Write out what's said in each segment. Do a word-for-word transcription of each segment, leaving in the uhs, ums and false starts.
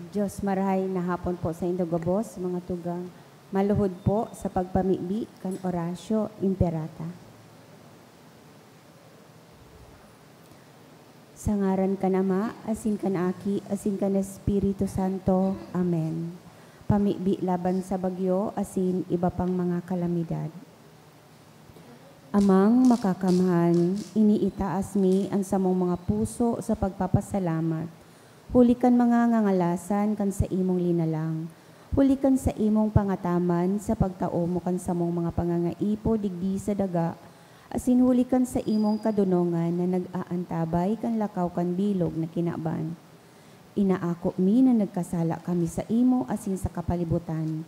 Diyos, marahay na hapon po saindo gabos, mga tugang. Maluhod po sa pagpamibi kan Oratio Imperata. Sa ngaran kan Ama, asin kan Aki, asin kan Espiritu Santo. Amen. Pamibi laban sa bagyo asin iba pang mga kalamidad. Amang Makakamhan, iniitaas mi an samong mga puso sa pagpapasalamat, huli kan mga ngangalasan kan saimong linalang, huli kan saimong pangataman sa pagtao mo kan samong mga pangangaipo digdi sa daga, asin huli kan saimong kadonongan na nag-aantabay kan lakaw kan bilog na kinaban. Inaako mi na nagkasala kami saimo asin sa kapalibutan.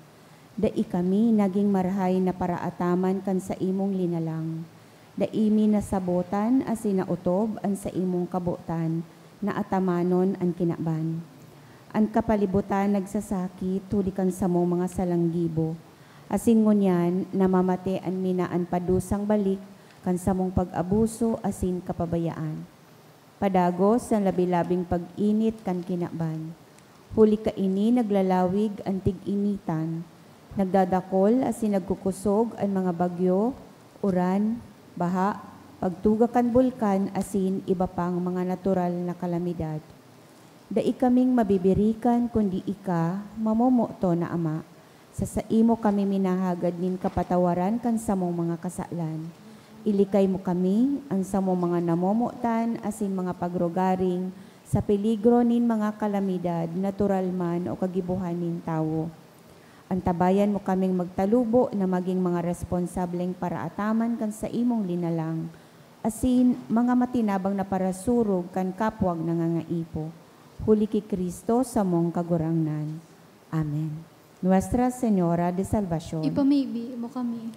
Dai kami nagin marahay na paraataman kan saimong linalang. Dai mi nasabotan asin naotob an saimong kabotan na atamanon an kinaban. An kapalibutan nagsasakit huli kan samong mga salang gibo, asin ngunyan namamate an minaan pa dusang balik kan samong pag-abuso asin kapabayaan. Padagos an labi-labing pag-init kan kinaban. Huli kaini naglalawig an tig-initan, nagdadakol asin nagkukosog an mga bagyo, uran, baha, pagtuga kan bulkan asin iba pang mga natural na kalamidad. Dai kaming mabibirikan kundi ika, mamomoton na Ama. Sa saimo kami minahagad nin kapatawaran kan samong mga kasalan. Ilikay mo kami, an samong mga namomotan asin mga pagrugaring, sa peligro nin mga kalamidad, natural man o kagibohan nin tawo. Antabayan mo kaming magtalubo na magin mga responsableng paraataman kan saimong linalang, asin mga matinabang na parasurog kan kapwang nangangaipo. Huli ki Cristo, samong Kagurangnan. Amen. Nuestra Señora de Salvacion. Ipamibi mo kami.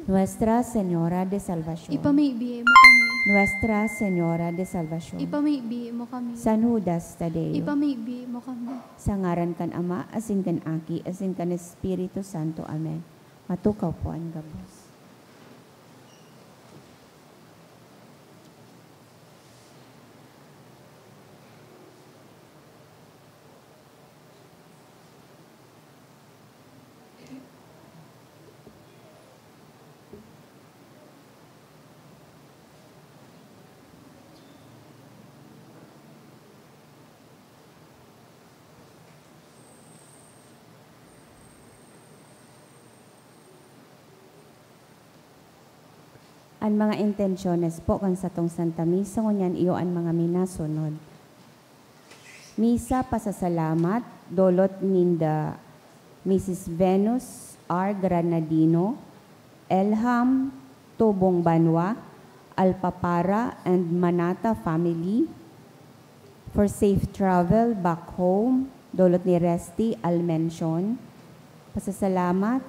Nuestra Señora de Salvacion. Ipamibi mo kami. Nuestra Señora de Salvacion. Ipamibi mo kami. San Judas Tadeo. Ipamibi mo kami. Sa ngaran kan Ama, asin kan Aki, asin kan Espiritu Santo. Amen. Matukaw po an gabos. An mga intensyones po kan satong Santa Misa ngunyan iyo an mga minasunod. Misa pasasalamat, dolot ninda Misis Venus R Granadino, Elham Tubong Banwa, Alpapara and Manata family, for safe travel back home, dolot ni Resty Almencion. Pasasalamat,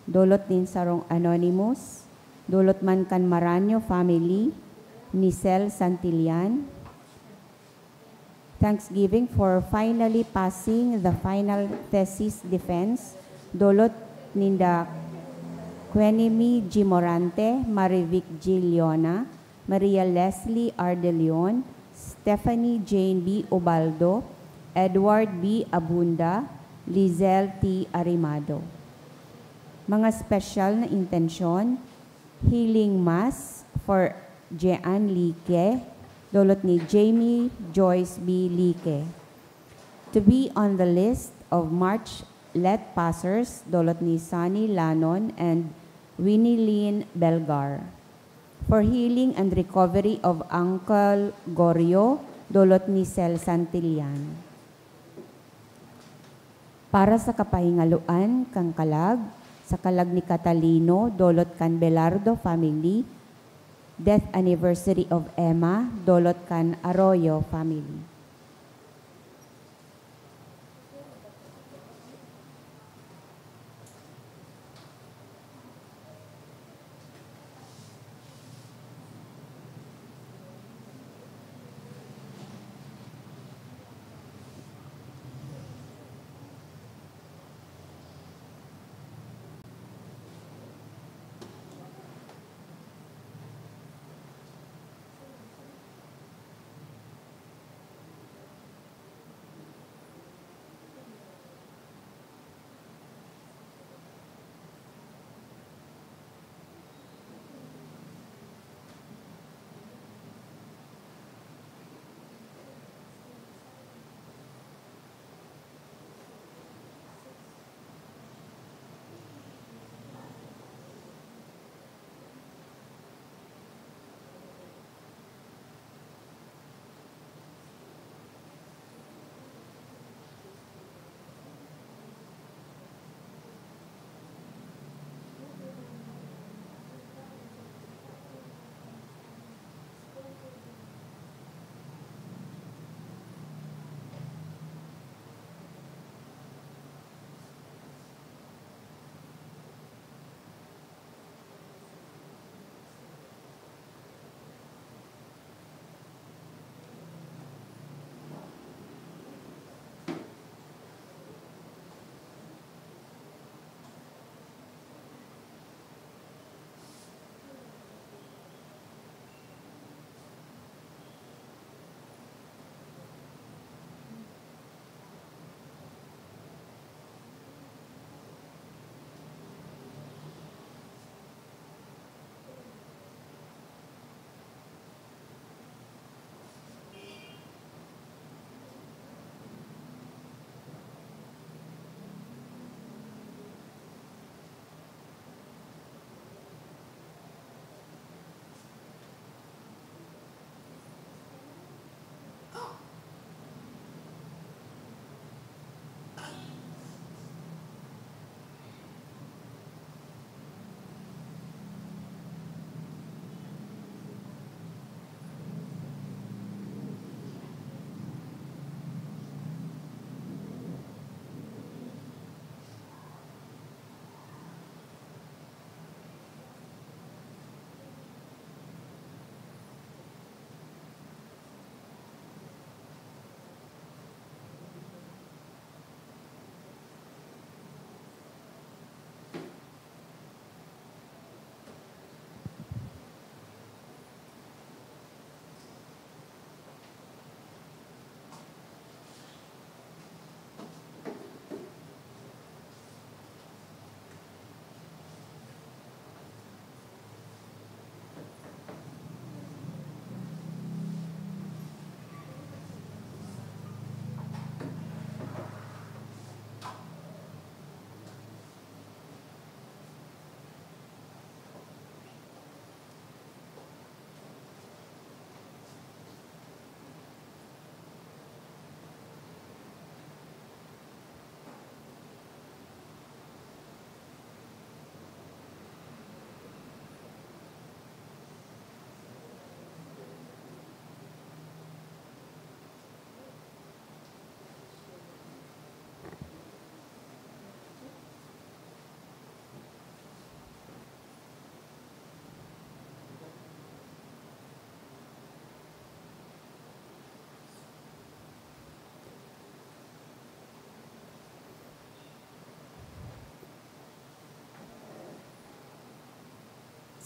dolot nin sarong anonymous, dolot man kan Maranyo family, ni Sel Santillan. Thanksgiving for finally passing the final thesis defense, dolot ninda Quenemy G Morante, Marivic G Leona, Maria Leslie R. De Leon, Stephanie Jane B. Ubaldo, Edward B. Abunda, Lizelle T. Arimado. Mga special na intensyon, healing mass for Jean Lique, dolot ni Jamie Joyce B. Lique. To be on the list of March let passers, dolot ni Sunny Lanon and Winnie Lynn Belgar. For healing and recovery of Uncle Gorio, dolot ni Sel Santillan. Para sa kapahingaloan kan kalag, sa kalag ni Catalino, dolot kan Belardo family, death anniversary of Emma, dolot kan Arroyo family.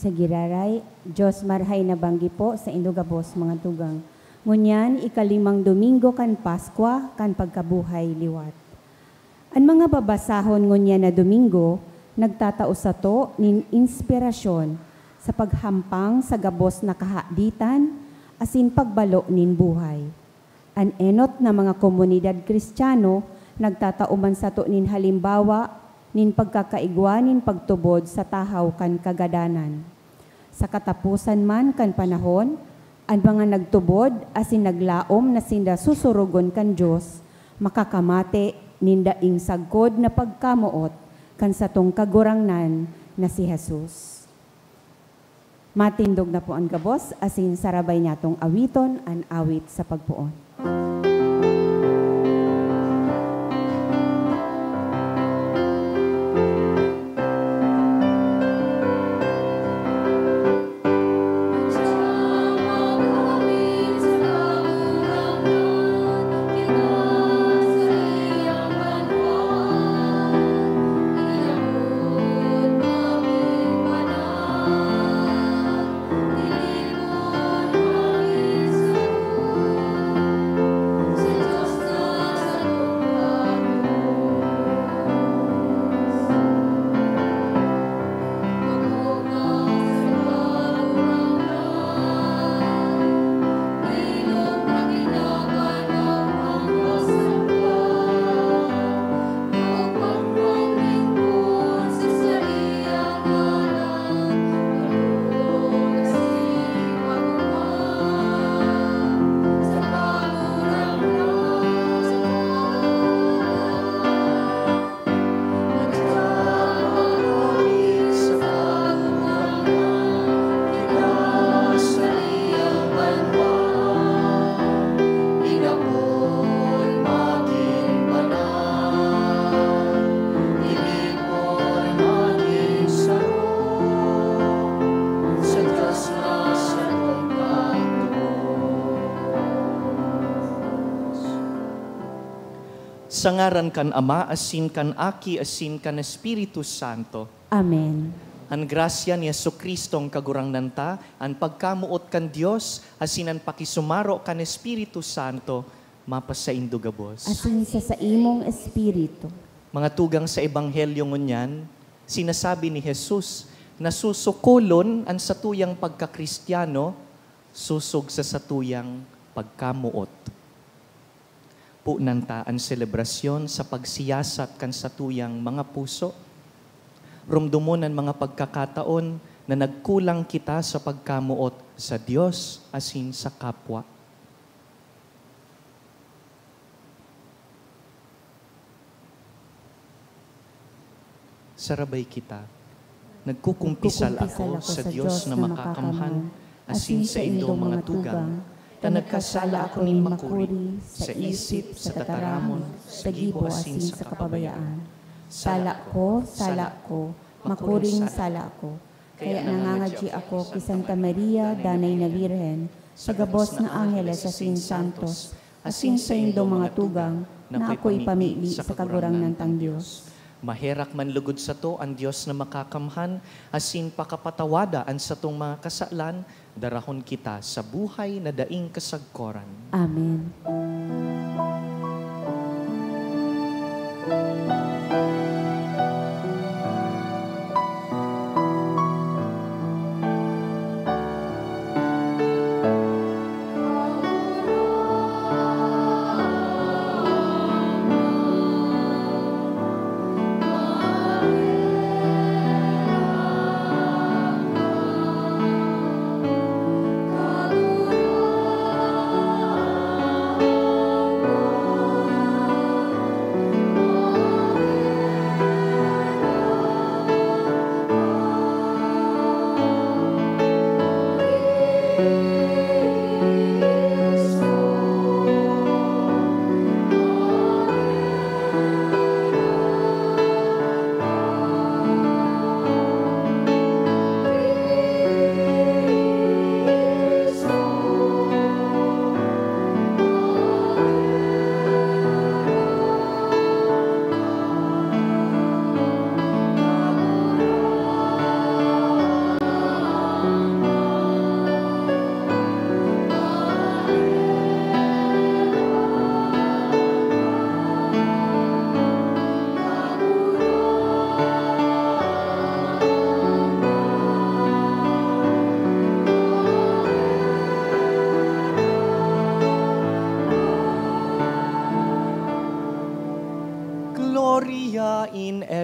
Sa giraray, Diyos marhay na banggi po saindo gabos, mga tugang. Ngunyan, ikalimang Domingo kan Paskwa kan pagkabuhay liwat. An mga babasahon ngunyan na Domingo nagtatao sato nin inspirasyon sa paghampang sa gabos na kahaditan asin pagbalo nin buhay. An enot na mga komunidad Kristiyano nagtatao man sato nin halimbawa nin pagkakaigwa nin pagtubod sa tahaw kan kagadanan. Sa kataposan man kan panahon, an mga nagtubod asin naglaom na sinda susurogon kan Dios makakamate nin daing sagkod na pagkamoot kan satong Kagurangnan na si Jesus. Matindog na po an gabos, asin sarabay niyatong awiton an awit sa pagpoon. Sa ngaran kan Ama, asin kan Aki, asin kan Espiritu Santo. Amen. An grasya ni Jesu-Cristong Kagurangnan ta, an pagkamoot kan Dios, asin an pakisumaro kan Espiritu Santo, mapasaindo gabos. Asin sa saimong espiritu. Mga tugang, sa Ebanghelyo ngunyan, sinasabi ni Jesus na susukolon an satuyang pagkakristiyano sosog sa satuyang pagkamoot. Punan ta an selebrasyon sa pagsiyasat kan satuyang mga puso. Romdomon an mga pagkakataon na nagkulang kita sa pagkamoot sa Dios asin sa kapwa. Sarabay kita. Nagkukumpisal ako sa Dios na makakamhan, asin saindo, mga tugang, ta nagkasala ako nin makuri, sa isip, sa tataramon, sa gibo, asin sa kapabayaan. Sala ko, sala ko, makuring sala ko. Kaya nangangadyi ako ki Santa Maria, Danay na Birhen, sa gabos na angeles asin santos, asin saindo, mga tugang, na ako ipamibi sa Kagurangnan tang Dios. Maherak man lugod sato an Dios na makakamhan, asin pakapatawada an satong mga kasalan, darahon kita sa buhay na daing kasagkoran. Amen.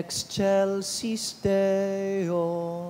Excelsis Deo.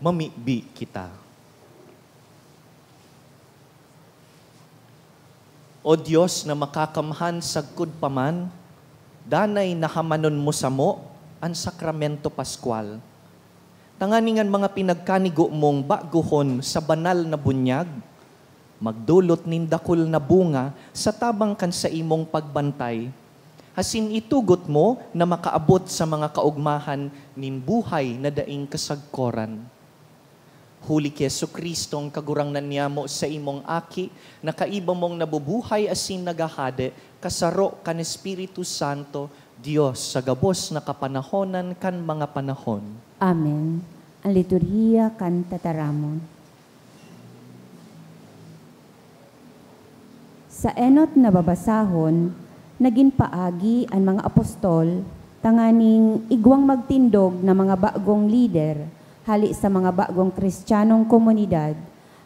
Mamibi kita. O Dios na makakamhan sagkod pa man, danay na hamanon mo samo an Sakramento Pascual, tanganing an mga pinagkanigo mong baguhon sa banal na bunyag magdolot nin dakul na bunga sa tabang kan saimong pagbantay, asin itugot mo na makaabot sa mga kaogmahan nin buhay na daing kasagkoran. Huli ki Jesu-Cristong Kagurangnan niyamo, saimong Aki, na kaiba mong nabubuhay asin naghahade, kasaro kan Espiritu Santo, Dios sa gabos na kapanahonan kan mga panahon. Amen. An liturhiya kan tataramon. Sa enot na babasahon, nagin paagi an mga apostol tanganing igwang magtindog na mga bagong lider hale sa mga bagong Cristianong komunidad,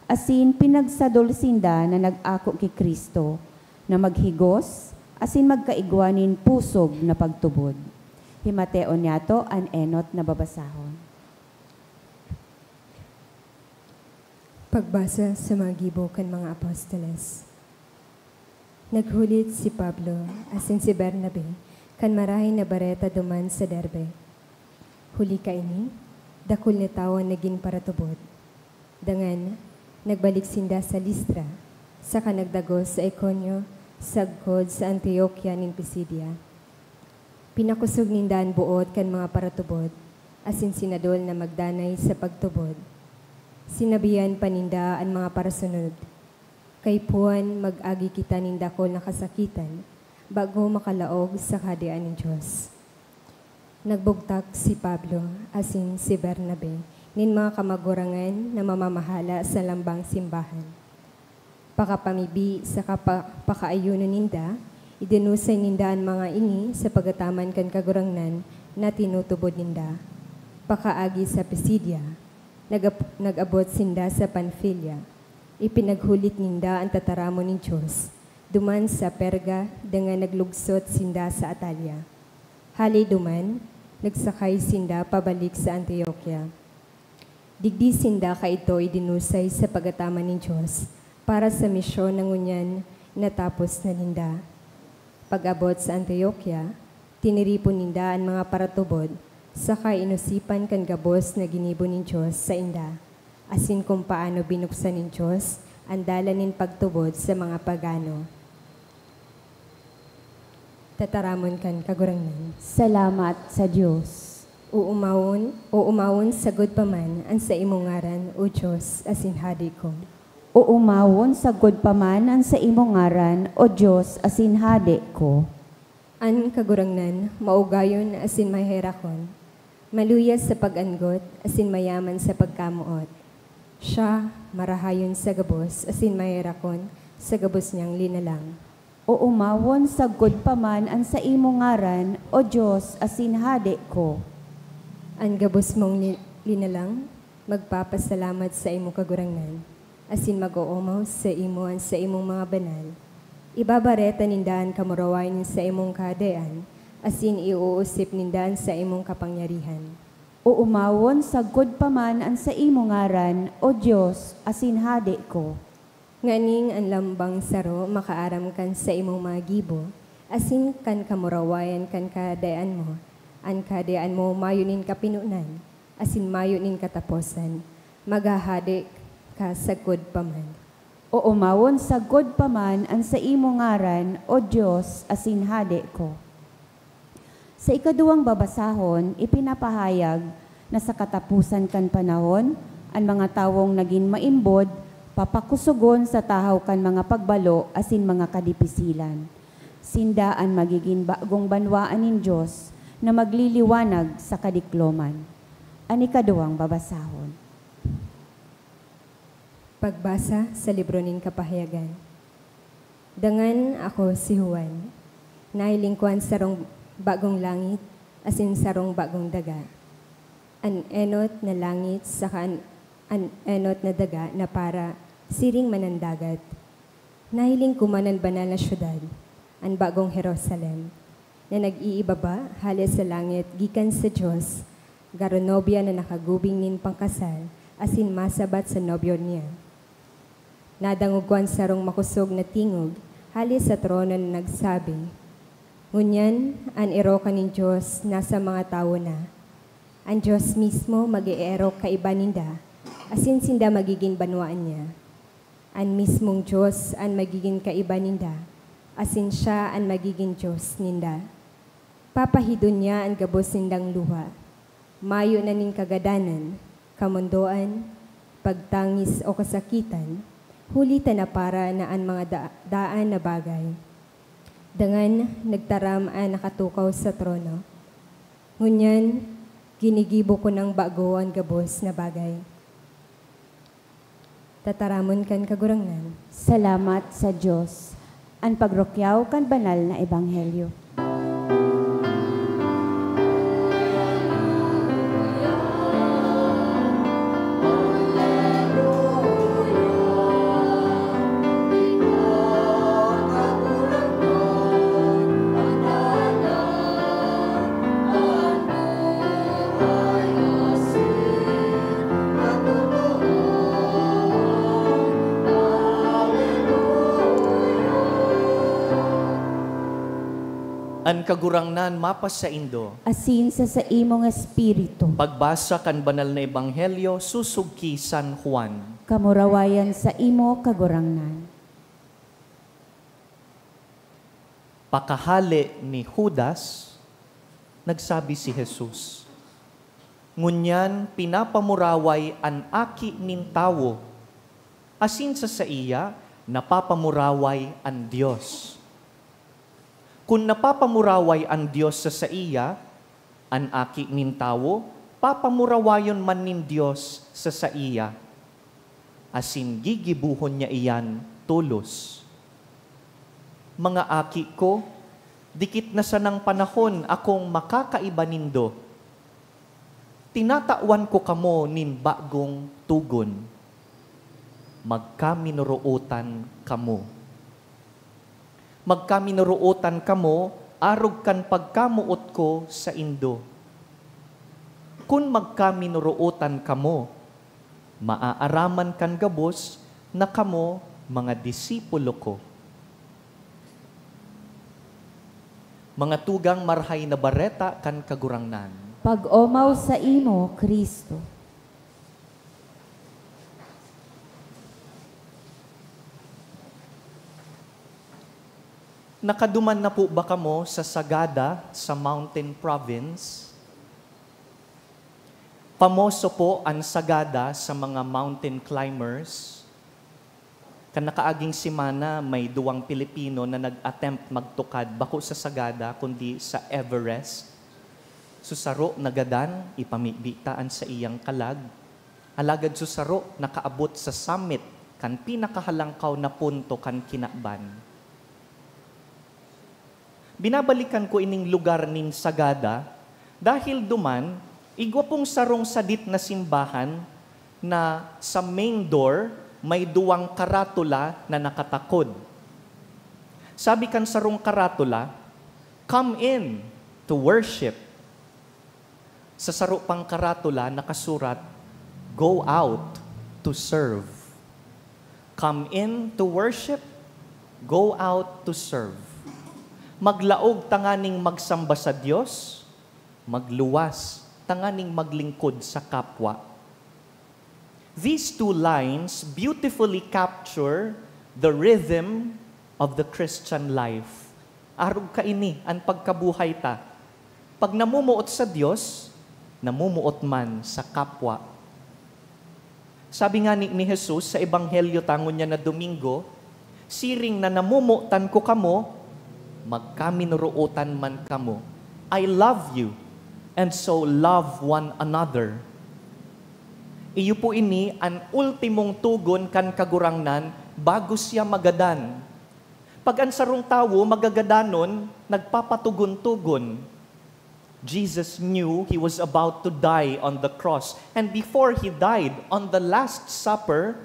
asin pinagsadol sinda na nag-ako ki Cristo, na maghigos asin magkaigwa nin pusog na pagtubod. Himateon niyato an enot na babasahon. Pagbasa sa mga gibo kan mga apostoles. Naghulit si Pablo asin si Bernabe kan Marahay na Bareta duman sa Derbe. Huli kaini, dakul na tawo an nagin paratubod. Dangan, nagbalik sinda sa Listra, saka nagdagos sa Iconio Sagkod sa Antioquia nin Pisidia, pinakosog ninda an boot kan mga paratubod, asin sinadol na magdanay sa pagtubod. Sinabihan pa ninda an mga parasunod, "Kaipuhan mag-agi kita nin dakul na kasakitan bago makalaog sa Kahadean nin Dios." Nagbugtak si Pablo asin si Bernabe nin mga kamagurangan na mamamahala sa lambang simbahan. Pakapamibi saka pa-, pakaayunon ninda, idinusay ninda an mga ini sa pagataman kan Kagurangnan na tinutubod ninda. Pakaagi sa Pisidia, nag-ap-, nag-abot sinda sa Panfilia. Ipinaghulit ninda an tataramon nin Dios duman sa Perga, dangan naglugsot sinda sa Atalia. Hale duman, nagsakay sinda pabalik sa Antioquia. Digdi sinda kaidto idinusay sa pagataman nin Dios para sa misyon na ngunyan natapos na ninda. Pag-abot sa Antioquia, tiniripon ninda an mga paratubod, saka inosipan kan gabos na ginibo nin Dios sainda, asin kun paano binuksan nin Dios an dalan nin pagtubod sa mga pagano. Tataramon kan Kagurangnan. Salamat sa Dios. Uumawon, uumawon sagkod pa man an saimong ngaran, O Dios, asin Hade ko. Uumawon sagkod pa man an saimong ngaran, O Dios, asin Hade ko. An Kagurangnan, maugayon asin maherakon, maluya sa pag-anggot, asin mayaman sa pagkamoot. Siya marahayon sa gabos asin maherakon sa gabos niyang linalang. Uumawon sagkod pa man an saimong ngaran, O Dios, asin Hade ko. An gabos mong li-, linalang magpapasalamat sa imo, Kagurangnan, asin mag-oomaw sa imo an saimong mga banal. Ibabareta ninda an kamurawayan nin saimong Kahadean, asin iuusip ninda an saimong kapangyarihan. Uumawon sagkod pa man an saimong ngaran, O Dios, asin Hade ko. Nganing an lambang saro makaaram kan saimong mga gibo, asin kan kamurawayan kan Kahadean mo. An Kahadean mo mayo nin kapinonan, asin mayo nin kataposan. Maghahade ka sagkod pa man. Oomawon sagkod pa man an saimong ngaran, O Dios, asin Hade ko. Sa ikaduwang babasahon, ipinapahayag na sa kataposan kan panahon, an mga tawong nagin maimbod papakosogon sa tahaw kan mga pagbalo asin mga kadipisilan. Sinda an magigin bagong banwaan nin Dios na magliliwanag sa kadikloman. An ikaduwang babasahon. Pagbasa sa libro nin Kapahayagan. Dangan ako, si Juan, nahiling ko an sarong bagong langit asin sarong bagong daga. An enot na langit saka an, an enot na daga na para siring man an dagat. Nahiling ko man an banal na syudad, an bagong Jerusalem, na nag-iibaba hale sa langit gikan sa Dios, garo nobya na nakagubing nin pangkasal asin masabat sa nobyo niya. Nadangog ko an sarong makosog na tingog hale sa trono na nagsabi, "Ngunyan, an erokan nin Dios nasa mga tawo na. An Dios mismo mag-eerok kaiba ninda, asin sinda magigin banwaan niya. An mismong Dios an magigin kaiba ninda, asin siya an magigin Dios ninda. Papahidon niya an gabos nindang luha. Mayo na nin kagadanan, kamondoan, pagtangis o kasakitan, huli ta napara na an mga da-, daan na bagay." Dangan nagtaram an nakatukaw sa trono, "Ngunyan, ginigibo ko nang bago an gabos na bagay." Tataramon kan Kagurangnan. Salamat sa Dios. An pagrukyaw kan banal na ebanghelyo. An Kagurangnan mapasaindo. Asin sa saimong espiritu. Pagbasa kan Banal na Ebanghelyo susog ki San Juan. Kamurawayan saimo, Kagurangnan. Pakahale ni Judas, nagsabi si Jesus, "Ngunyan pinapamuraway an Aki nin Tawo, asin sa saiya napapamuraway an Dios. Kun napapamuraway an Dios sa saiya, an Aki nin Tawo papamurawayon man nin Dios sa saiya, asin gigibohon niya iyan tolos. Mga aki ko, dikit na sanang panahon akong makakaiba nindo. Tinatawan ko kamo nin bagong togon. Magkaminorootan kamo. Magkaminorootan kamo arog kan pagkamoot ko saindo. Kun magkaminorootan kamo, maaaraman kan gabos na kamo mga disipulo ko." Mga tugang, Marahay na Bareta kan Kagurangnan. Pag-omaw saimo, Cristo. Nakaduman na po ba kamo sa Sagada sa Mountain Province? Pamoso po an Sagada sa mga mountain climbers. Kan nakaaging semana, may duwang Pilipino na nag-attempt magtukad, bako sa Sagada, kundi sa Everest. Susaro nagadan, ipamibi ta an saiyang kalag. Alagad susaro nakaabot sa summit kan pinakahalangkaw na punto kan kinaban. Binabalikan ko ining lugar nin Sagada, dahil duman, igwa pong sarong sadit na simbahan na sa main door, may duwang karatula na nakatakod. Sabi kan sarong karatula, "Come in to worship." Sa saro pang karatula nakasurat, "Go out to serve." Come in to worship, go out to serve. Maglaog tanganing magsamba sa Dios, magluwas tanganing maglingkod sa kapwa. These two lines beautifully capture the rhythm of the Christian life. Arog kaini an pagkabuhay ta. Pag namomoot sa Dios, namomoot man sa kapwa. Sabi ngani ni Jesus sa Ebanghelyo ta ngunyan na Domingo, "Siring na namomotan ko kamo, magkaminorootan man kamo. I love you, and so love one another." Iyo po ini an ultimong togon kan Kagurangnan bago siya magadan. Pag an sarong tawo magagadanon, nagpapatogon-togon. Jesus knew he was about to die on the cross. And before he died, on the Last Supper,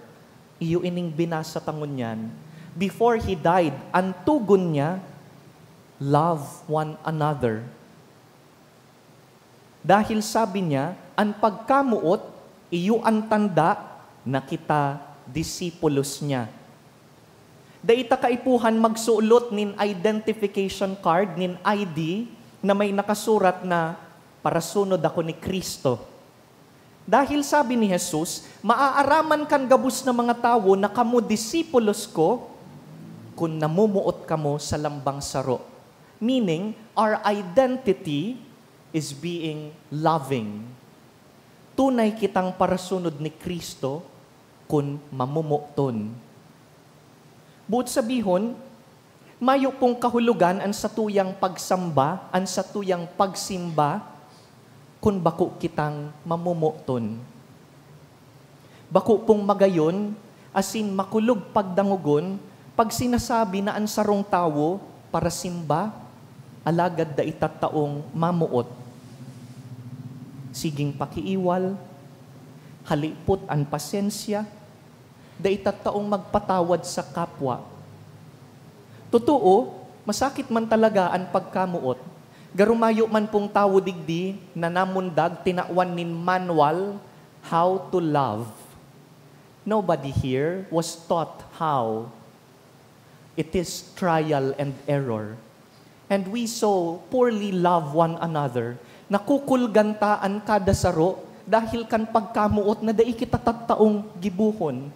iyo ining binasa ta ngunyan. Before he died, an togon niya, "Love one another." Dahil sabi niya, an pagkamoot, iyo an tanda na kita disipulos niya. Dai ta kaipuhan magsulot nin identification card, nin I D, na may nakasurat na, "Parasunod ako ni Cristo." Dahil sabi ni Jesus, "Maaaraman kan gabos na mga tawo na kamo disipulos ko kun namomoot kamo sa lambang saro." Meaning, our identity is being loving. Tunay kitang parasunod ni Cristo kun mamomoton. Buot sabihon, mayo pong kahulogan an satuyang pagsamba, an satuyang pagsimba, kun bako kitang mamomoton. Bako pong magayon asin makulog pagdangogon pag sinasabi na an sarong tawo parasimba, alagad dai tattaong mamoot. Siging pakiiwal, halipot an pasensya, dai tattaong magpatawad sa kapwa. Totoo, masakit man talaga an pagkamoot. Garo mayo man pong tawo digdi na namundag tinawan nin manual how to love. Nobody here was taught how. It is trial and error. And we so poorly love one another. Nakukulgan ta an kada saro dahil kan pagkamoot na dai kita tattaong gibohon.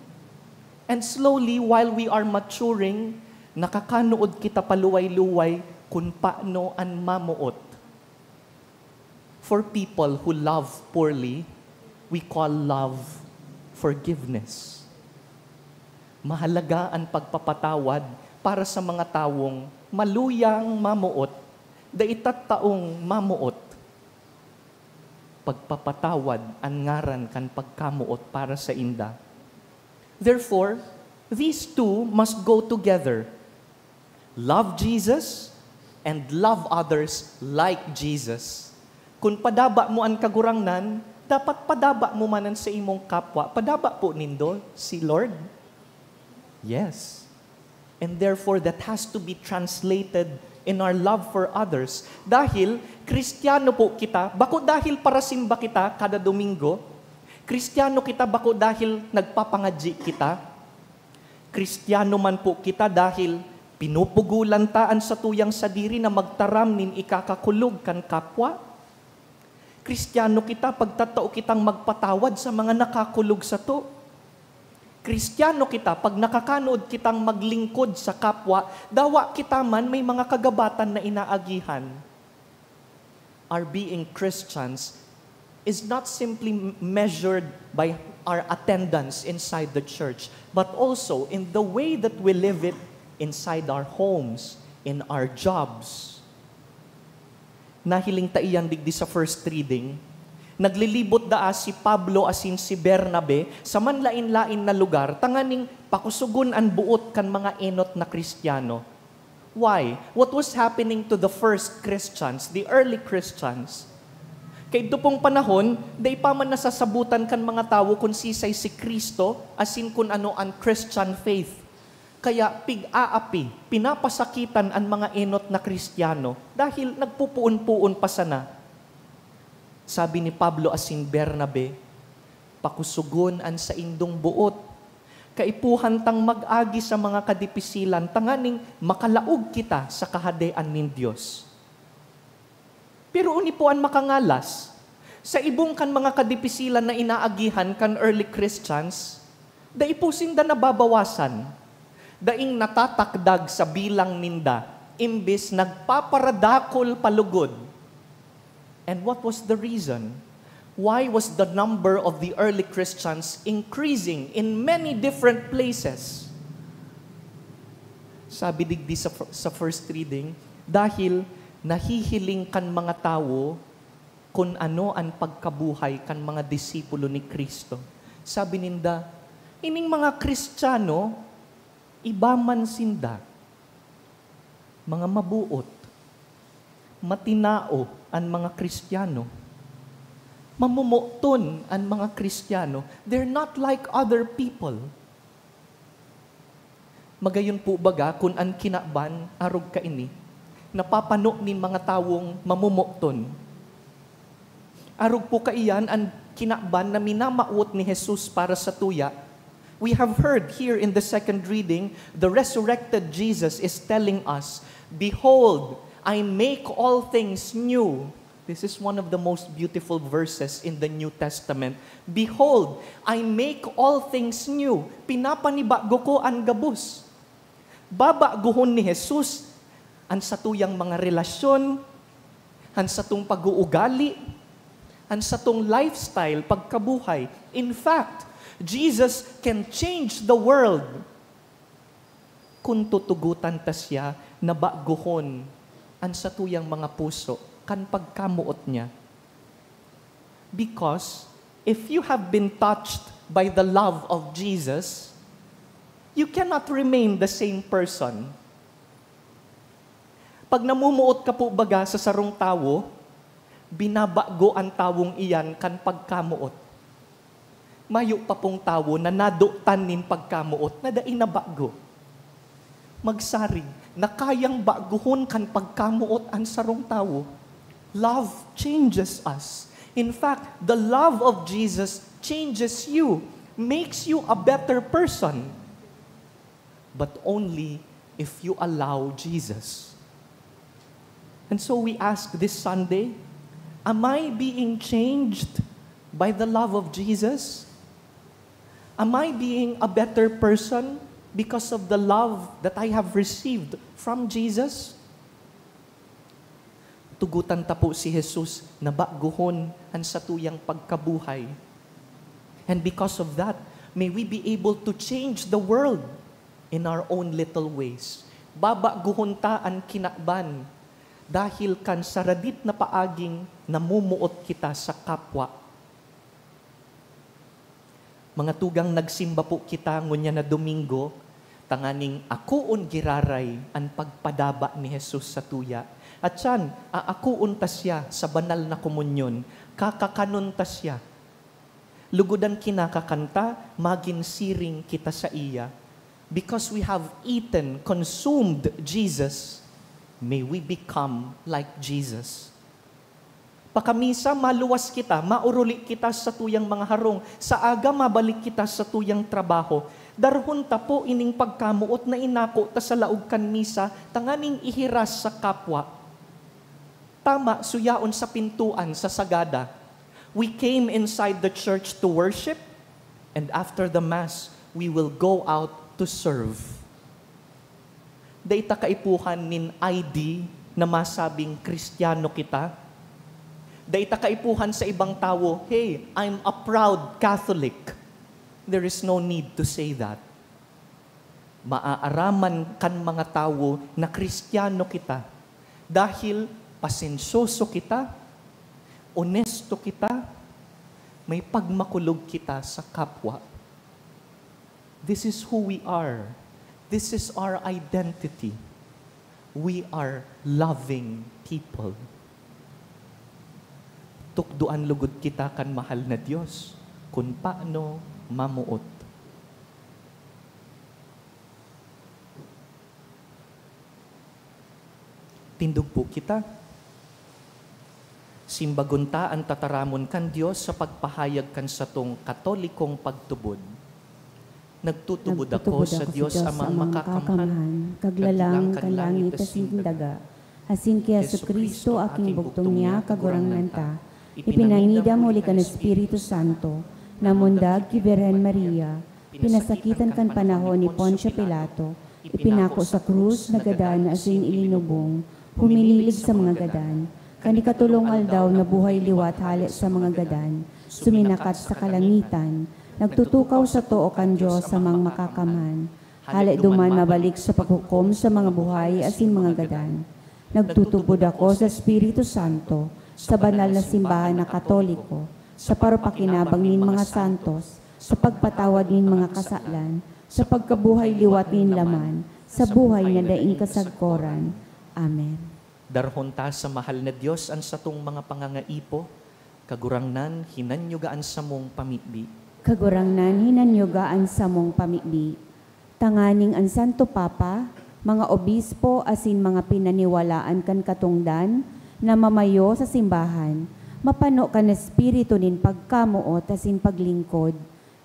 And slowly, while we are maturing, nakakanood kita paluway-luway Kun paano an mamoot. For people who love poorly, we call love forgiveness. Mahalaga an pagpapatawad para sa mga tawong maluyang mamoot, dai tattaong mamoot. Pagpapatawad an ngaran kan pagkamoot para sainda. Therefore, these two must go together. Love Jesus and love others like Jesus. Kun padaba mo an Kagurangnan, dapat padaba mo man an sa imong kapwa. Padaba po nindo si Lord? Yes. And therefore, that has to be translated in our love for others. Dahil Kristiyano po kita, bako dahil parasimba kita kada Domingo. Kristiyano kita bako dahil nagpapangadyi kita. Kristiyano man po kita dahil pinupugulan ta an satuyang sadiri na magtaram nin ikakakulog kan kapwa. Kristiyano kita pagtatao kitang magpatawad sa mga nakakulog sato. Kristiyano kita pag nakakanood kitang maglingkod sa kapwa, dawa kita man may mga kagabatan na inaagihan. Our being Christians is not simply m- measured by our attendance inside the church, but also in the way that we live it inside our homes, in our jobs. Nahiling ta iyan digdi sa first reading. Naglilibot daa si Pablo asin si Bernabe sa manlaen-laen na lugar tanganing pakusogon an boot kan mga enot na Kristiyano. Why? What was happening to the first Christians, the early Christians? Kaidto pong panahon, dai pa man nasasabutan kan mga tawo kun sisay si Cristo asin kun ano an Christian faith. Kaya pig-aapi, pinapasakitan an mga enot na Kristiyano dahil nagpupoon-poon pa sana. Sabi ni Pablo asin Bernabe, "Pakusogon an saindong boot. Kaipuhan tang mag-agi sa mga kadipisilan tanganing makalaog kita sa Kahadean nin Dios." Pero oni po an makangalas. Sa ibong kan mga kadipisilan na inaagihan kan early Christians, dai po sinda nababawasan. Daing natatakdag sa bilang ninda, imbis nagpaparadakol pa lugod. And what was the reason? Why was the number of the early Christians increasing in many different places? Sabi digdi sa, sa first reading, dahil nahihiling kan mga tawo kun ano an pagkabuhay kan mga disipulo ni Cristo. Sabi ninda, "Ining mga Kristiyano, iba man sinda. Mga mabuot, matinao an mga Kristiyano. Mamomoton an mga Kristiyano. They're not like other people." Magayon po baga kun an kinaban arog kaini napapano nin mga tawong mamomoton? Arog po kaiyan an kinaban na minamawot ni Jesus para satuya. We have heard here in the second reading, the resurrected Jesus is telling us, "Behold, I make all things new." This is one of the most beautiful verses in the New Testament. "Behold, I make all things new." Pinapanibago ko an gabos. Babagohon ni Jesus an satuyang mga relasyon, an satong pag-uugali, an satong lifestyle, pagkabuhay. In fact, Jesus can change the world kun tutugotan ta siya na bagohon an satuyang mga puso kan pagkamoot niya. Because if you have been touched by the love of Jesus, you cannot remain the same person. Pag namumuot ka po baga sa sarong tawo, binabago an tawong iyan kan pagkamoot. Mayo pa pong tawo na nadotan nin pagkamoot na dai nabago. Magsarig na kayang bagohon kan pagkamoot an sarong tawo. Love changes us. In fact, the love of Jesus changes you, makes you a better person. But only if you allow Jesus. And so we ask this Sunday, am I being changed by the love of Jesus? Am I being a better person because of the love that I have received from Jesus? Tugotan ta po si Jesus na baguhon an satuyang pagkabuhay. And because of that, may we be able to change the world in our own little ways. Babaguhon ta an kinaban dahil kan saradit na paaging namumuot kita sa kapwa. Mga tugang, nagsimba po kita ngunyan na Domingo, tanganing akoon giraray an pagpadaba ni Jesus sa tuya. At siyan, aakoon ta siya sa banal na komunyon, kakakanon ta siya. Lugod an kinakakan ta, magin siring kita saiya. Because we have eaten, consumed Jesus, may we become like Jesus. Pakamisa, maluwas kita, maoruli kita sa tuyang mga harong. Sa aga, mabalik kita sa tuyang trabaho. Darhon ta po ining pagkamoot na inako ta sa laog kan misa, tanganing ihiras sa kapwa. Tama, suyaon sa pintuan sa Sagada. We came inside the church to worship, and after the Mass, we will go out to serve. Dai ta kaipuhan nin I D na masabing Kristiyano kita. Dai ta kaipuhan sa ibang tawo, "Hey, I'm a proud Catholic." There is no need to say that. Maaaraman kan mga tawo na Kristiyano kita dahil pasensyoso kita, onesto kita, may pagmakulog kita sa kapwa. This is who we are. This is our identity. We are loving people. Tukdoan lugod kita kan mahal na Dios kun paano mamoot. Tindog po kita. Simbagon ta an tataramon kan Dios sa pagpahayag kan satong Katolikong pagtubod. Nagtutubod ako sa Dios Amang Makakamhan, Kaglalang kan langit asin daga, asin ki Jesu-Cristo, aking bugtong niya, Kagurangnan ta, ipinangidam huli kan Espiritu Santo, namundag ki Birhen Maria, pinasakitan kan panahon ni Poncio Pilato, ipinako sa krus, nagadan asin ilinubong, huminilig sa mga gadan. Kan ikatolong aldaw, nabuhay liwat hale sa mga gadan, suminakat sa kalangitan, nagtutukaw sa too kan Dios Amang Makakamhan. Hale duman mabalik sa paghukom sa mga buhay asin mga gadan. Nagtutubod ako sa Espiritu Santo, sa banal na simbahan na Katoliko, sa parupakinabang nin mga santos, sa pagpatawad nin mga kasalan, sa pagkabuhay liwat nin laman, sa buhay na daing kasagkoran. Amen. Darhon ta sa mahal na Dios an satong mga pangangaipo. Kagurangnan, hinanyuga an samong pamibi. Kagurangnan, hinanyuga an samong pamibi. Tanganing an Santo Papa, mga obispo asin mga pinaniwalaan kan katongdan na mamayo sa simbahan, mapano kan espiritu nin pagkamoot asin paglingkod,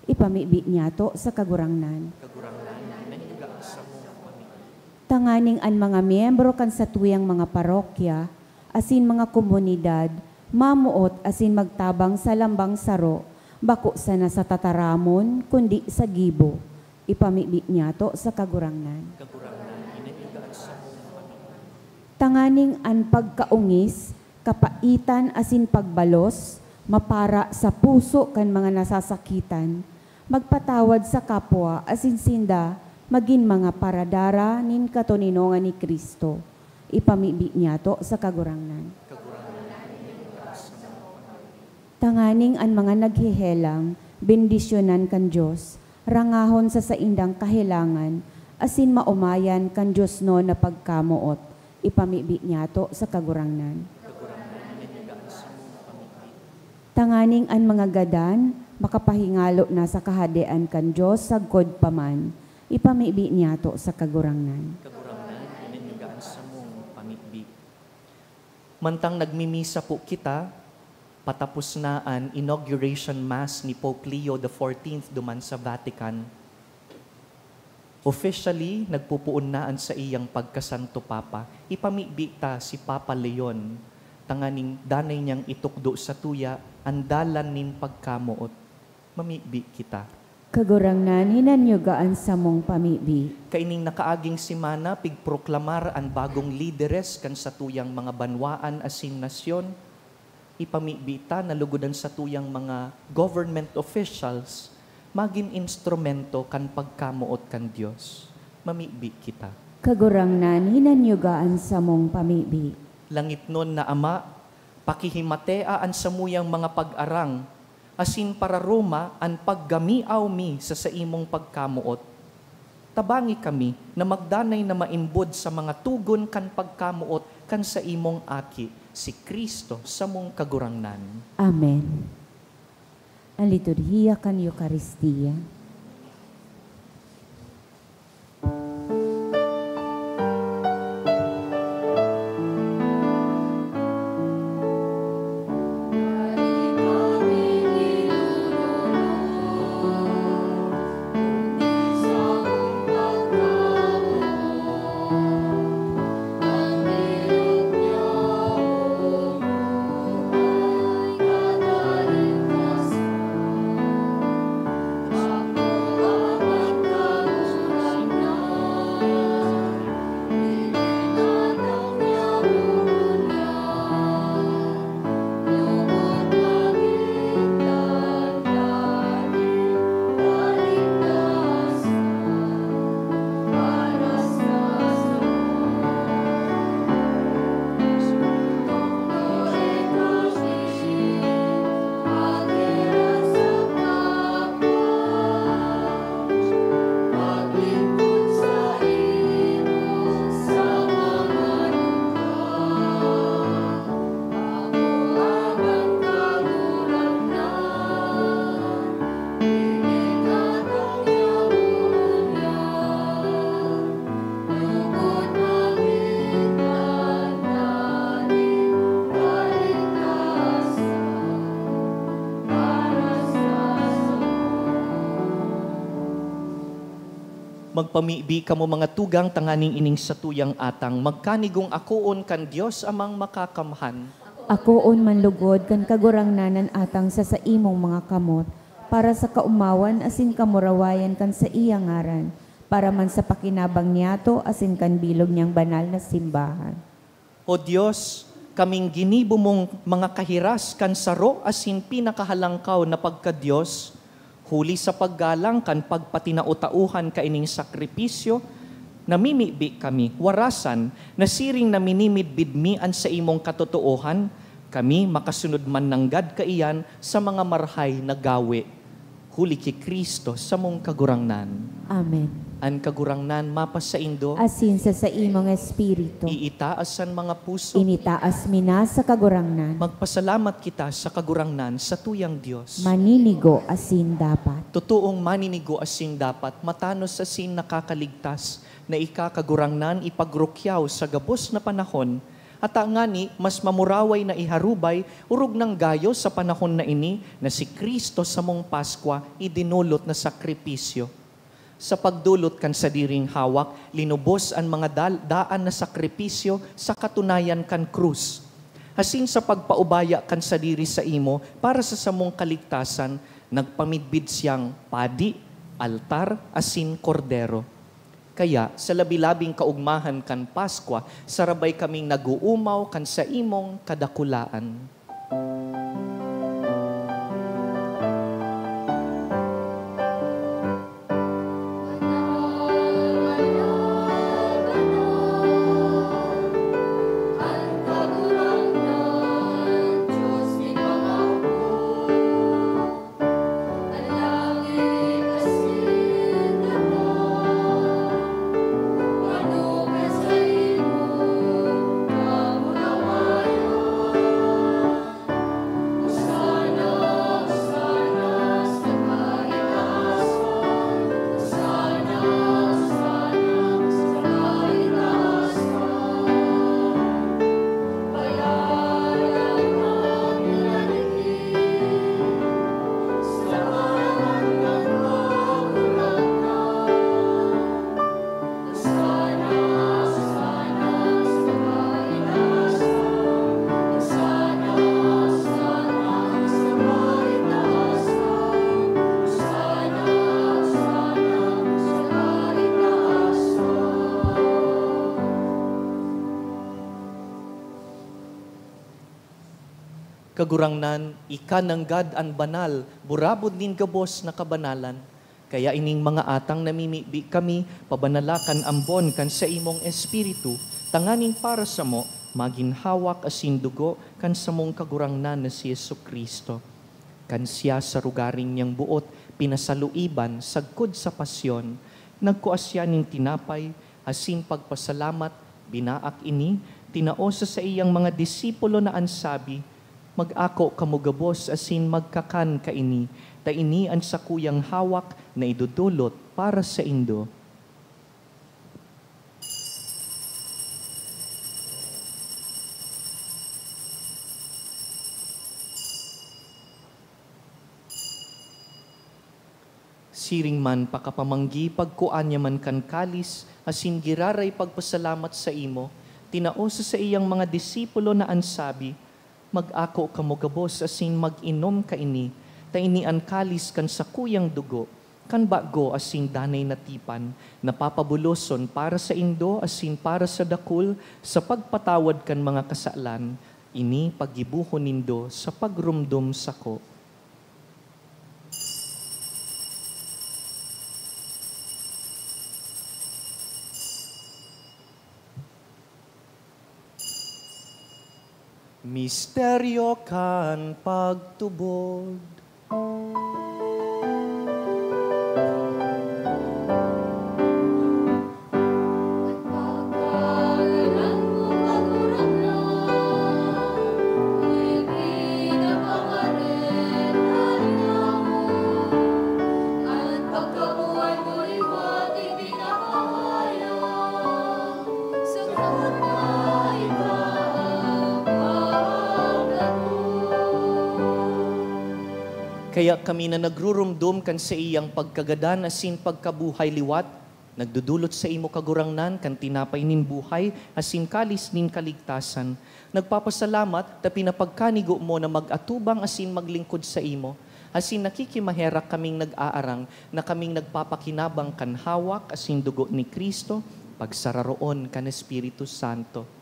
ipamibi niyato sa Kagurangnan. Kagurangnan, hinanyuga an samong pamibi. Tanganing an mga miyembro kan satuyang mga parokya asin mga komunidad mamoot asin magtabang sa lambang saro, bako sana sa tataramon, kundi sa gibo, ipamibi niyato sa Kagurangnan. Kagurangnan, hinanyuga an samong pamibi. Tanganing an pagkaongis, kapaitan asin pagbalos mapara sa puso kan mga nasasakitan, magpatawad sa kapwa asin sinda magin mga paradara nin katoninongan ni Cristo. Ipamibi niyato sa Kagurangnan. Tanganing an mga naghehelang, bendisyonan kan Dios, rangahon sa saindang kahelangan, asin maomayan kan diosnon na pagkamoot, ipamibi niyato sa Kagurangnan. Tanganing an mga gadan makapahingalo na sa Kahadean kan Dios sagkod pa man, ipamibi niyato sa Kagurangnan. Kagurangnan, hinanyuga an samong pamibi. Mantang nagmimisa po kita, patapos na an inauguration mass ni Pope Leo the fourteenth duman sa Vatican. Officially, nagpopoon na an saiyang pagkasanto Papa. Ipamibi ta si Papa Leon, tanganing danay niyang itukdo sa tuya an dalan nin pagkamoot. Mamibi kita. Kagurangnan, hinanyuga an samong pamibi. Kaining nakaaging semana, pigproklamar an bagong lideres kan satuyang mga banwaan asin nasyon. Ipamibi ta na lugod an satuyang mga government officials magin instrumento kan pagkamoot kan Dios. Mamibi kita. Kagurangnan, hinanyuga an samong pamibi. Langitnon na Ama, pakihimatea an samuyang mga pag-arang, asin pararoma an paggamiaw mi sa saimong pagkamoot. Tabangi kami na magdanay na maimbod sa mga togon kan pagkamoot kan saimong Aki, si Cristo, samong Kagurangnan. Amen. An liturhiya kan Eukaristia. Magpamibi kamo, mga tugang, tanganing ining satuyang atang magkanigong akoon kan Dios Amang Makakamhan. Akoon man lugod kan Kagurangnan an atang sa saimong mga kamot, para sa kaomawan asin kamurawayan kan saiyang ngaran, para man sa pakinabang niyato asin kan bilog niyang banal na simbahan. O Dios, kaming ginibo mong mga kahiras kan saro asin pinakahalangkaw na pagka-Dios, huli sa paggalang kan pagpatinao-taohan kaining sakripisyo, namimibi kami, warasan, na siring na minimidbid mi an saimong katotoohan, kami makasunod man nanggad kaiyan sa mga marahay na gawe. Huli ki Cristo, samong Kagurangnan. Amen. An Kagurangnan mapasaindo. Asin sa saimong espiritu. Iitaas an mga puso. Initaas mi na sa Kagurangnan. Magpasalamat kita sa Kagurangnan, satuyang Dios. Maninigo asin dapat. Totoong maninigo asin dapat, matanos asin nakakaligtas, na ika, Kagurangnan, ipagrukyaw sa gabos na panahon, ata ngani mas mamuraway na iharubay, orog nang gayo sa panahon na ini, na si Cristo samong Paskwa, idinolot na sakripisyo. Sa pagdolot kan sadiring hawak, linubos an mga dal-, daan na sakripisyo sa katunayan kan krus. Asin sa pagpaubaya kan sadiri saimo para sa samong kaligtasan, nagpamidbid siyang padi, altar, asin kordero. Kaya, sa labi-labing kaugmahan kan Paskwa, sarabay kaming nag-oomaw kan saimong kadakulaan. Kagurangnan, ika nanggad an banal, burabod nin gabos na kabanalan. Kaya ining mga atang namimibi kami, pabanala kan ambon kan saimong Espiritu, tanganing para samo magin hawak asin dugo kan samong Kagurangnan na si Jesu-Cristo. Kan siya sa rogaring niyang boot pinasaluiban sagkod sa pasyon, nagkua siya nin tinapay, asin pagpasalamat, binaak ini, tinao sa saiyang mga disipulo na an sabi, "Mag-ako kamo gabos asin magkakan kaini, ta ini an sakuyang hawak na idodolot para saindo." Siring man pakapamanggi, pagkua niya man kan kalis, asin giraray pagpasalamat saimo, tinao sa saiyang mga disipulo na an sabi, "Mag-ako kamo gabos asin mag-inom kaini, ta ini an kalis kan sakuyang dugo, kan bago asin danay na tipan, na papabuloson para saindo asin para sa dakul sa pagpatawad kan mga kasalan. Ini paggibohon nindo sa pagromdom sako." Misteryo kan pagtubod. Kaya kami na nagruromdom kan saiyang pagkagadan asin pagkabuhay liwat, nagdodolot saimo, Kagurangnan, kan tinapay nin buhay asin kalis nin kaligtasan. Nagpapasalamat ta pinapagkanigo mo na mag-atubang asin maglingkod saimo, asin nakikimaherak kaming nag-aarang na kaming nagpapakinabang kan hawak asin dugo ni Cristo, pagsararoon kan Espiritu Santo.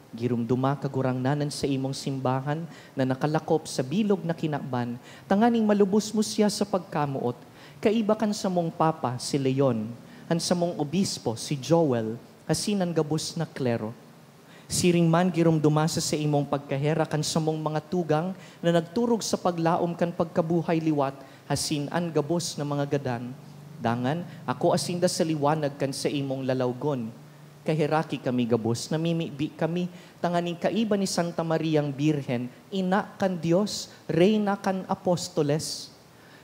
Giromdoma, Kagurangnan, an saimong simbahan na nakalakop sa bilog na kinaban, tanganing malubos mo siya sa pagkamoot, kaiba kan samong Papa, si Leon, an samong Obispo, si Joel, asin an gabos na klero. Siring man, giromdoma sa saimong pagkaherak an samong mga tugang na nagturog sa paglaom kan pagkabuhay liwat, asin an gabos na mga gadan. Dangan, akoa sinda sa liwanag kan saimong lalawgon. Kaheraki kami gabos, namimibi kami, tanganing kaiba ni Santa Mariang Birhen, ina kan Dios, reyna kan apostoles.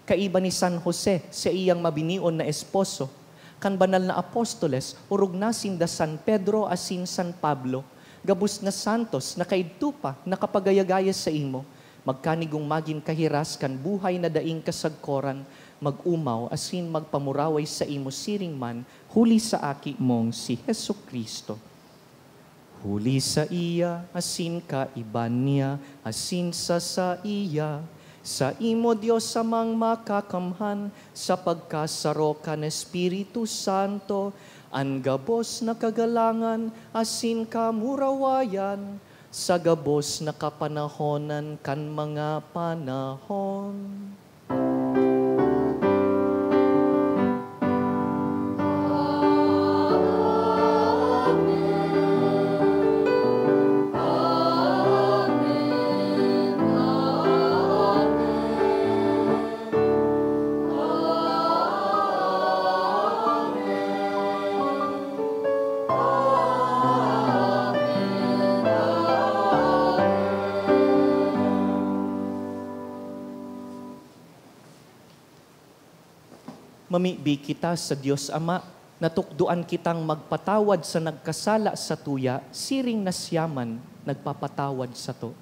Kaiba ni San Jose, saiyang mabinion na esposo. Kan banal na apostoles, orog na sinda San Pedro asin San Pablo, gabos na santos na kaidto pa nakapagaya-gaya saimo. Magkanigong magin kahiras kan buhay na daing kasagkoran, mag-omaw asin magpamuraway saimo siring man, huli sa Aki mong si Jesu-Cristo. Huli saiya, asin kaiba niya, asin sa saiya, saimo, Dios Amang Makakamhan, sa pagkasaro kan Espiritu Santo, an gabos na kagalangan asin kamurawayan, sa gabos na kapanahonan kan mga panahon. Mamibi kita sa Dios Ama, natukdoan kitang magpatawad sa nagkasala satuya, siring na siya man nagpapatawad sato.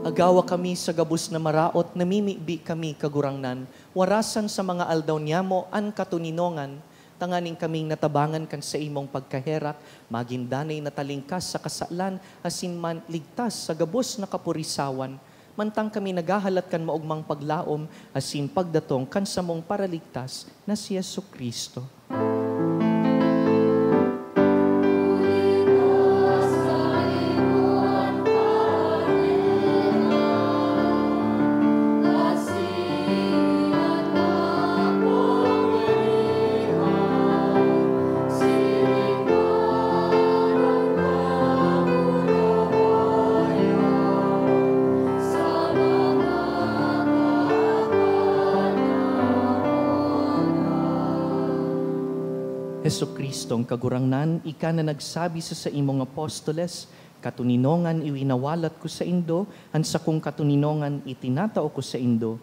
Agawa kami sa gabos na maraot, namimibi kami, Kagurangnan, warasan sa mga aldaw niyamo an katoninongan, tanganing kaming natabangan kan saimong pagkaherak, magin danay na talingkas sa kasalan, asin man ligtas sa gabos na kapurisawan, mantang kami naghahalat kan maogmang paglaom asin pagdatong kan samong Paraligtas na si Jesu-Cristo. Jesu-Cristong Kagurangnan, ika na nagsabi sa saimong apostoles, "Katoninongan iwinawalat ko saindo, an sakong katoninongan itinatao ko saindo."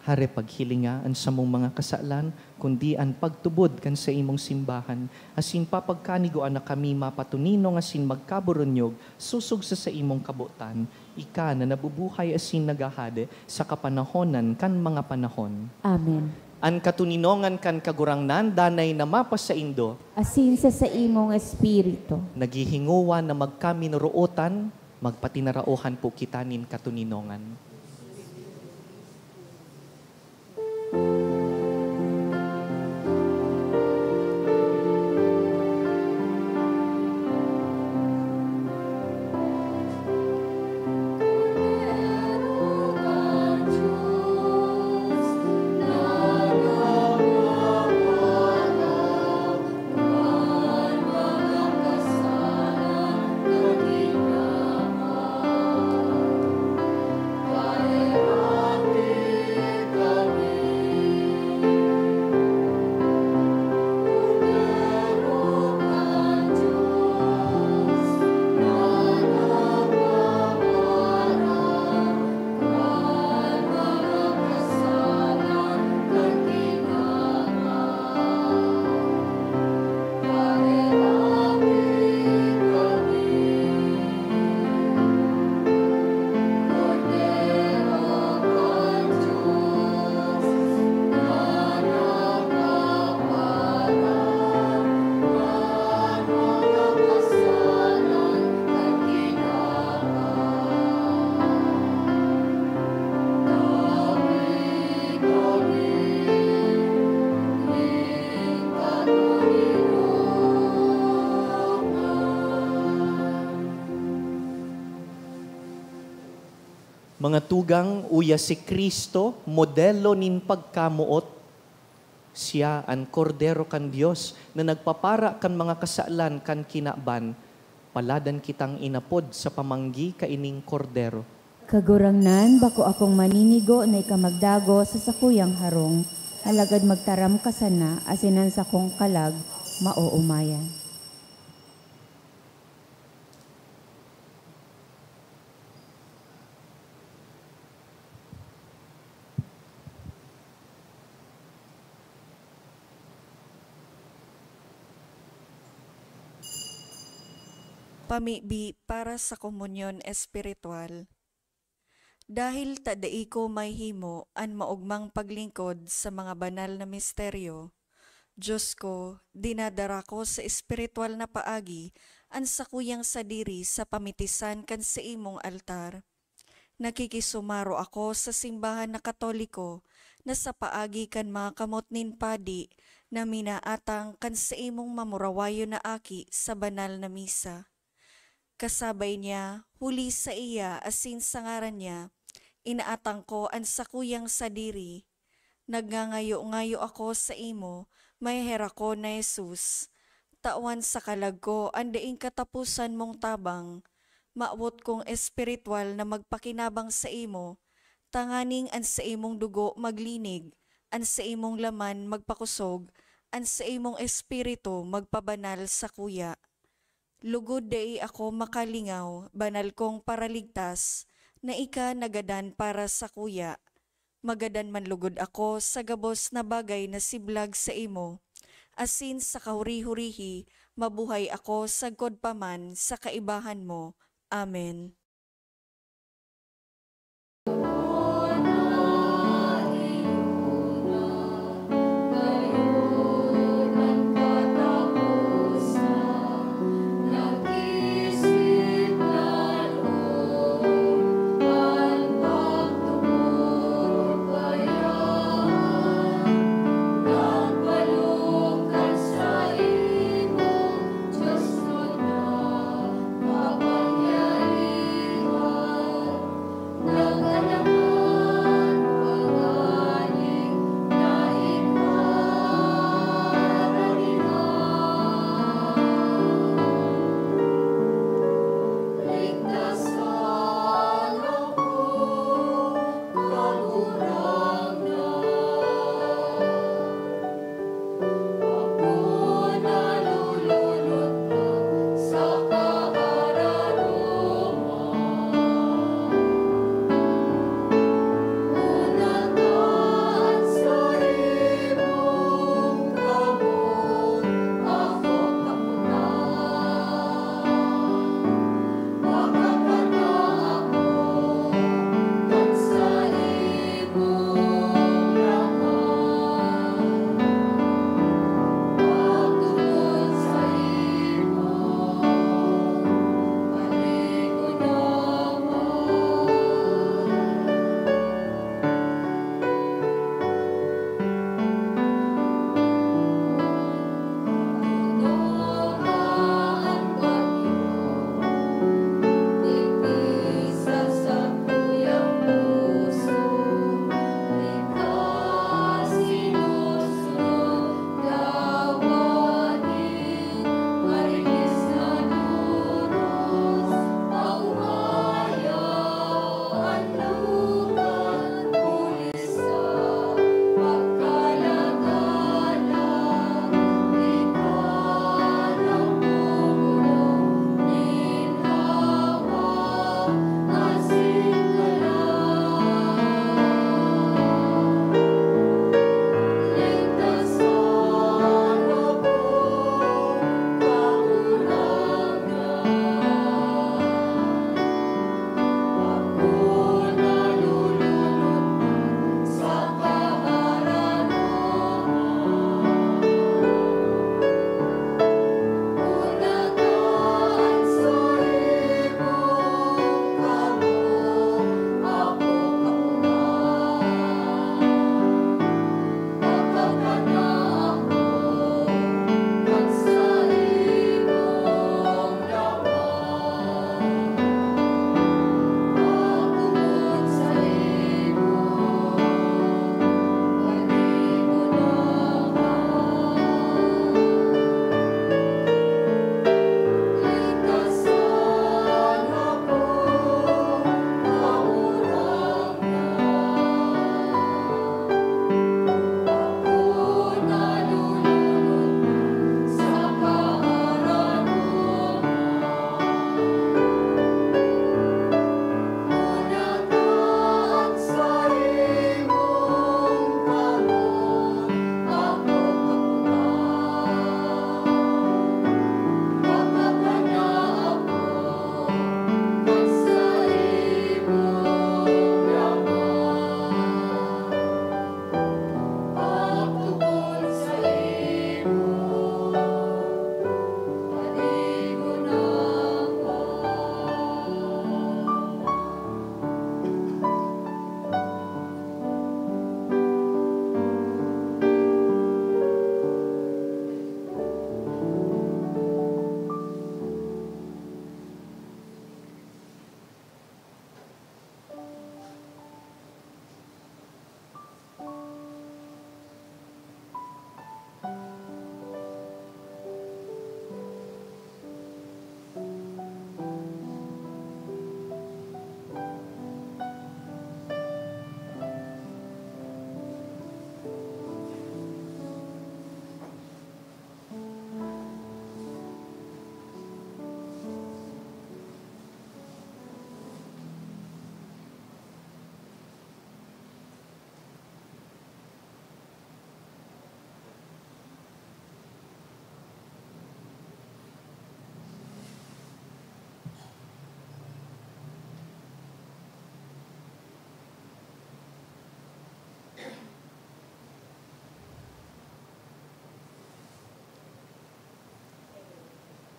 Hare paghilinga an samong mga kasalan, kundi an pagtubod kan saimong simbahan, asin papagkanigoan na kami mapatoninong asin magkaburunyog sosog sa saimong kabotan, ika na nabubuhay asin naghahade sa kapanahonan kan mga panahon. Amen. An katoninongan kan Kagurangnan danay na mapasaindo. Asin sa saimong espiritu. Naghihingowa na magkaminorootan, magpatinaraohan po kita nin katoninongan. Mga tugang, uya si Cristo, modelo nin pagkamoot. Siya an Kordero kan Dios na nagpapara kan mga kasalan kan kinaban. Paladan kitang inapod sa pamanggi kaining Kordero. Kagurangnan, bako akong maninigo na ika magdagos sa sakuyang harong, alagad magtaram ka sana, asin an sakong kalag maoomayan. Pamibi para sa komunyon espiritual. Dahil ta dai ko mahimo an maogmang paglingkod sa mga banal na misteryo, Diyos ko, dinadara ko sa espiritual na paagi an sakuyang sadiri sa pamitisan kan saimong altar. Nakikisumaro ako sa simbahan na Katoliko na sa paagi kan mga kamot nin padi na minaatang kan saimong mamurawayon na aki sa banal na misa. Kasabay niya, huli saiya asin sa ngaran niya, inaatang ko an sakuyang sadiri. Nagngangayo-ngayo ako saimo, maheherak ko na Jesus. Tawan sa kalag ko an daing kataposan mong tabang. Mawot kong espiritual na magpakinabang saimo, tanganing an saimong dugo maglinig, an saimong laman magpakosog, an saimong espiritu magpabanal sakuya. Lugod dai ako makalingaw, banal kong Paraligtas, na ika nagadan para sakuya. Magadan man lugod ako sa gabos na bagay na siblag saimo, asin sa kahuri-hurihi mabuhay ako sagkod pa man sa kaibahan mo. Amen.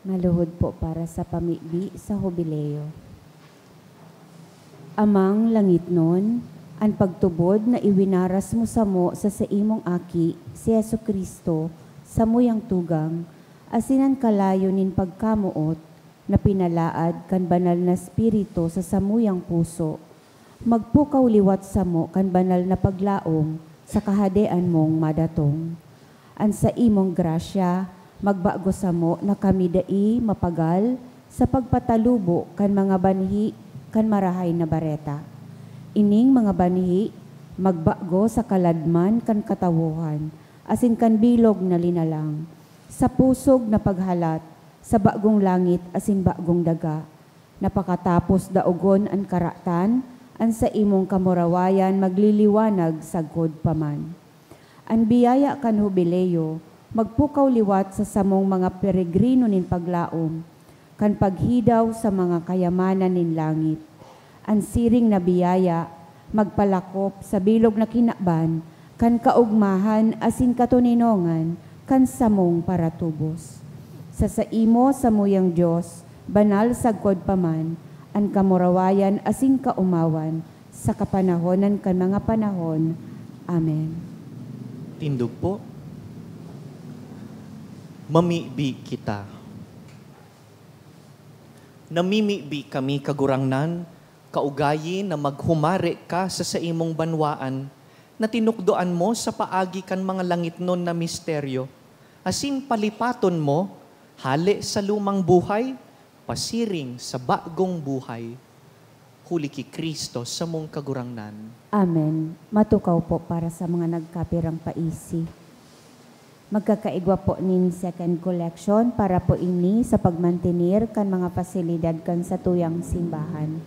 Maluhod po para sa pamibi sa Hubileo. Amang langitnon, an pagtubod na iwinaras mo samo sa saimong Aki, si Jesu-Cristo, samuyang tugang, asin an kalayo nin pagkamoot na pinalaad kan Banal na Espiritu sa samuyang puso, magpukaw liwat samo kan banal na paglaom sa Kahadean mong madatong. An saimong grasya magbago samo na kami dai mapagal sa pagpatalubo kan mga banhi kan Marahay na Bareta. Ining mga banhi magbago sa kaladman kan katawohan asin kan bilog na linalang, sa pusog na paghalat sa bagong langit asin bagong daga, na pakatapos daogon an karatan, an saimong kamurawayan magliliwanag sagkod pa man. An biyaya kan Hubileo magpukaw liwat sa samong mga peregrino nin paglaom, kan paghidaw sa mga kayamanan nin langit. An siring na biyaya magpalakop sa bilog na kinaban kan kaogmahan asin katoninongan kan samong paratubos. Sa saimo, samuyang Dios, banal sagkod pa man an kamurawayan asin kaomawan sa kapanahonan kan mga panahon. Amen. Tindog po. Mamibi kita. Namimibi kami, Kagurangnan, kaugayi na maghumare ka sa saimong banwaan, na tinukdoan mo sa paagi kan mga langitnon na misteryo, asin palipaton mo, hale sa lumang buhay, pasiring sa bagong buhay. Huli ki Cristo samong Kagurangnan. Amen. Matukaw po para sa mga nagkapirang paisi. Magkakaigwa po nin second collection para po ini sa pagmantener kan mga pasilidad kan satuyang simbahan.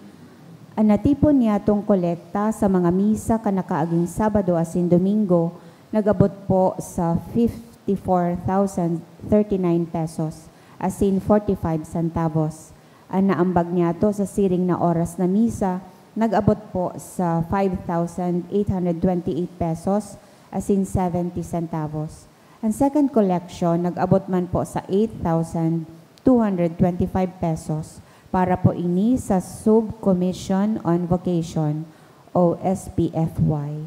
An natipon niyatong kolekta sa mga misa kan nakaaging Sabado asin Domingo nag-abot po sa fifty-four thousand thirty-nine pesos asin forty-five centavos. An naambag niyato sa siring na oras na misa nag-abot po sa five thousand eight hundred twenty-eight pesos asin seventy centavos. An second collection nag-abot man po sa eight thousand two hundred twenty-five pesos para po ini sa Sub-Commission on Vocation o S P F Y.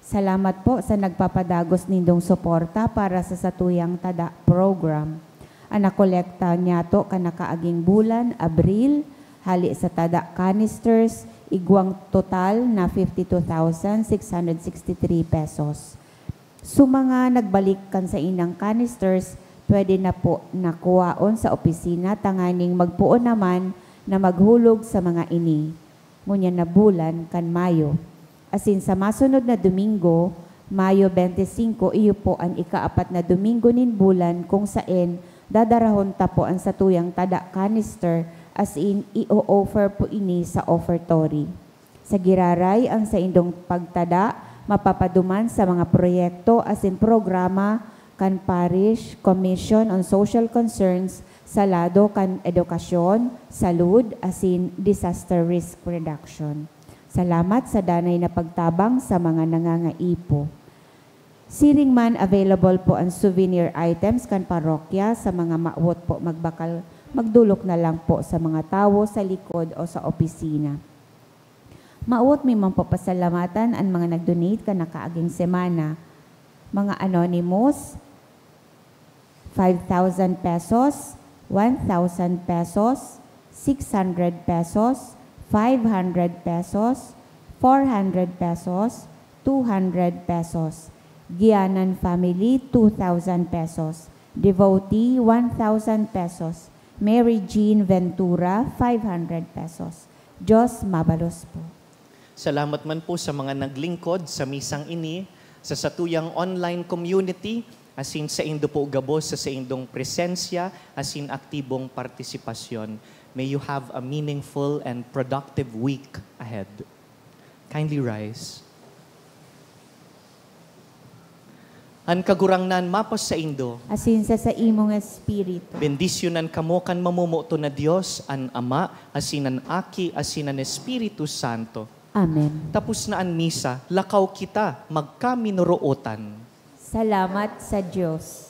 Salamat po sa nagpapadagos nindong suporta para sa satuyang tada program. An nakolekta niyato kan nakaaging bulan, Abril, hali sa tada canisters, igwang total na fifty-two thousand six hundred sixty-three pesos. Sa mga nagbalik kan saindang canisters, pwede na po nakuwaon sa opisina tanganing magpoon naman na maghulog sa mga ini, ngunyan na bulan kan Mayo. Asin sa masunod na Domingo, Mayo twenty-five, iyo po an ikaapat na Domingo nin bulan kung saen dadarahon ta po an satuyang tada canister, asin i-o-offer po ini sa offertory. Sa giraray, an saindong pagtada mapapaduman sa mga proyekto asin programa kan Parish Commission on Social Concerns sa lado kan edukasyon, salud, asin disaster risk reduction. Salamat sa danay na pagtabang sa mga nangangaipo. Siring man, available po an souvenir items kan parokya. Sa mga mawot po magbakal, magdolok na lang po sa mga tawo sa likod o sa opisina. Mawot mi man po pasalamatan an mga nag-donate kan nakaaging semana. Mga anonymous, five thousand pesos, one thousand pesos, six hundred pesos, five hundred pesos, four hundred pesos, two hundred pesos. Gianan family, two thousand pesos. Devotee, one thousand pesos. Mary Jean Ventura, five hundred pesos. Diyos mabalos po. Salamat man po sa mga naglingkod sa misang ini, sa satuyang online community, asin saindo po gabos sa saindong presensya asin aktibong partisipasyon. May you have a meaningful and productive week ahead. Kindly rise. An Kagurangnan mapasaindo. Asin sa saimong espiritu. Bendisyonan kamo kan mamomoto na Dios, an Ama, asin an Aki, asin an Espiritu Santo. Amen. Tapos na an misa, lakaw kita, magkaminorootan. Salamat sa Dios.